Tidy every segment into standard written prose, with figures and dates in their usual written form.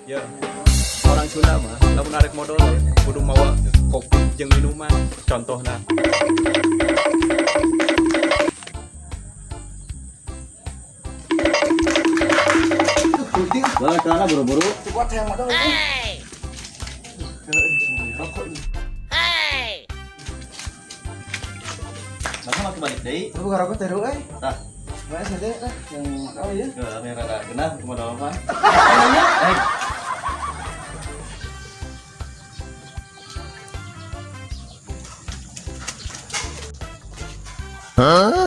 Ya, orang Sunda mah lamun arek modol teh kudu mawa kopi jeung minuman. Contohna, Wah, celana buru-buru. Kuat yang modal itu. Masa makin balik deui? Lu buka rokok teru euy. Tah. Mana sih teh lah yang modal ya. Geus merah genah ke modal apa? Eh.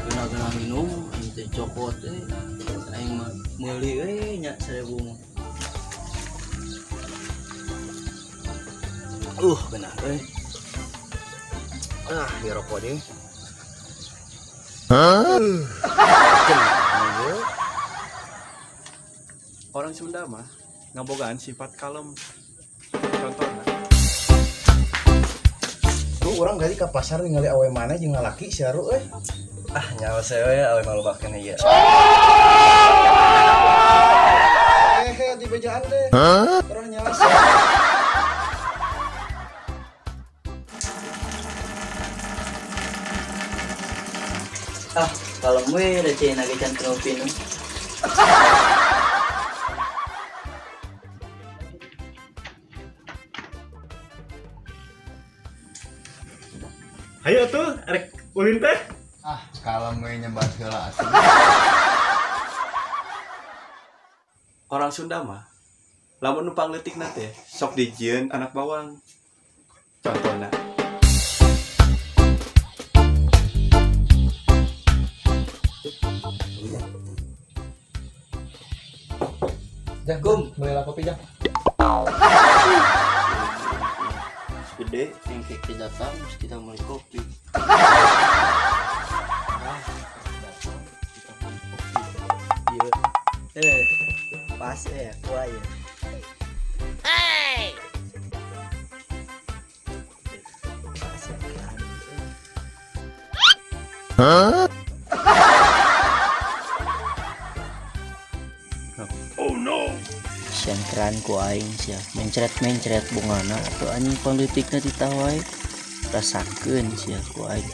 Kena-kena minum, aing teh cokot euy. Aing mah meuli euy nya 1000 mah. Benar euy. Ah, di rokok deh. Orang Sunda mah ngabogaan sifat kalem. Contohna, Tuh orang tadi ke pasar ningali awe mana jeung lalaki si Aru euy. Ah, nyawa saya we awe malu bakeun ieu. Eh, di bejaan teh. Terus nyawa. Ah, kalem we da cenah ge can pinu. Ayo tuh arek ulin teh. Ah, kalem we nyebat heula atuh. Orang Sunda mah lamun numpang leutikna teh sok dijieun anak bawang. Contohna, Jah, gum, belilah kopi jah. Gede yang keke datang terus kita beli kopi. Datang kita beli kopi. Iya. Eh, pas ya, kuah ya. Pas ya, kan. Sengkeran ku aing sia, mencret-mencret bungana atuh anjing politikna ditawai. Rasakeun sia ku aing.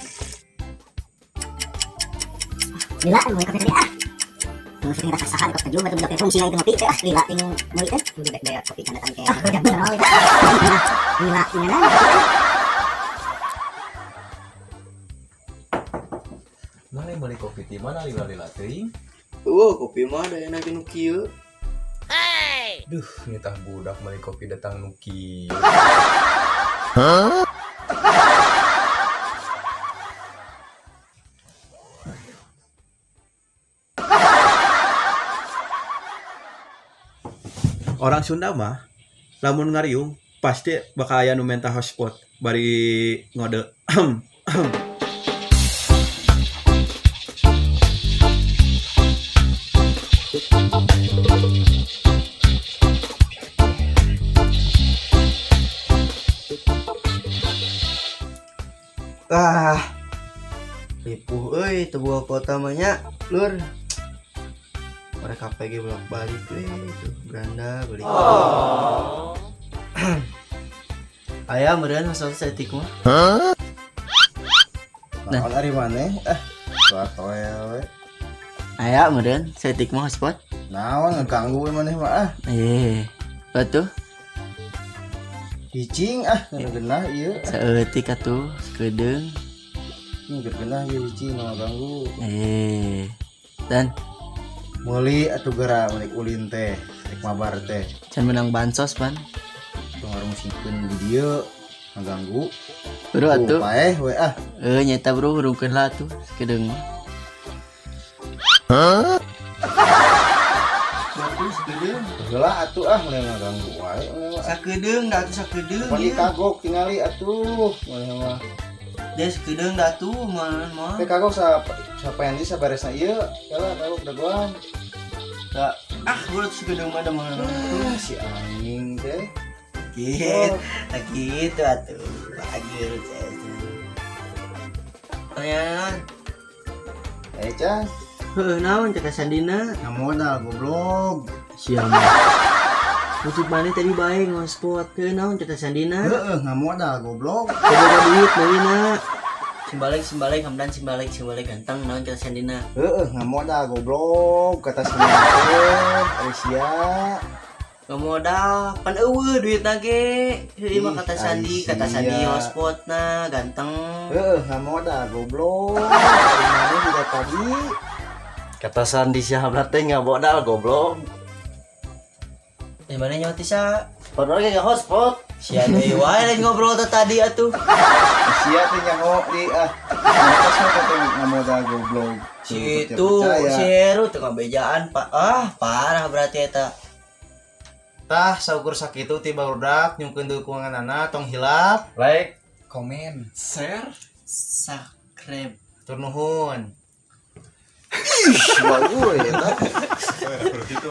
Lila mau kopi tadi ah. Mau sering rasa sahan kok juga tuh budak fungsi itu ngopi teh ah lila ting meuli teh udah bayar kopi tanda tangke. Ah udah bener lila ingana. Mana meuli kopi ti mana lila-lila teuing? Kopi mah da enak nu kieu. Duh, nitah budak meuli kopi datang nu kieu. Orang Sunda mah lamun ngariung pasti bakal aya nu menta hotspot bari ngode. Ah. Ripuh euy teu boga kota mah nya, lur. Mereka KPG bolak-balik euy tuh beranda balik. Aya meureun hasil setik mah. Naon ari maneh? Ah, soal we. Aya meureun setik mah hotspot. Naon ngeganggu we maneh mah ah. Eh, batu Cicing ah, ngegenah ieu. Saeutik atuh sakedeung. Ngegenah ieu cicing ngaganggu. Eh. Dan meuli atuh geura meuli ulin teh, rek mabar teh. Can menang bansos pan. Tong ngarungsikeun di dieu ngaganggu. Bro atuh. Paeh we ah. Nyata bro hurungkeun lah atuh sakedeung mah. Batu sakedeung. Heula atuh ah meuli ngaganggu wae meuli mah. Sakedeung da atuh sakedeung. Pan kagok tingali atuh meuli mah. Des sakedeung da atuh mah mah. Teh kagok sa sapayan di sabaresna ieu, heula kagok dagoan. Da ah bro sakedeung mah da mah. Ah, si anjing teh. Gitu, gitu atuh. Bageur teh. Aya Eh, Cang. Heuh, naon kata Sandina? Ngamodal goblok. Siapa? Musik mana tadi bae ngospot. Heuh, naon kata Sandina? Heeh, ngamodal goblok. Teu duit meulina. Simbalik simbalik Hamdan simbalik simbalik ganteng, naon kata Sandina? Heeh, ngamodal goblok kata si teh. Ari sia. Nggak modal, pan euweuh duitna ge. Heuh mah Ih, kata Sandi, ari kata Sandi sia. hotspotna ganteng. Heeh, ngamodal goblok. Ari mana juga tadi. Kata Sandi si Hamdan teh nggak modal goblok. Di mana nyawa tisa? Padahal ge nggak hotspot. Sia deui wae lain ngobrol teh tadi atuh. Sia teh nyaho di ah. Atas mah kata ngamodal goblok. Si Tuh, itu percaya. si Heru teu ngabejaan pak. Ah, parah berarti eta. Tah saukur sakitu ti barudak nyungkeun dukunganana, tong hilap Like, komen, Share. Subscribe. Tur nuhun. Bagus ya. Gitu.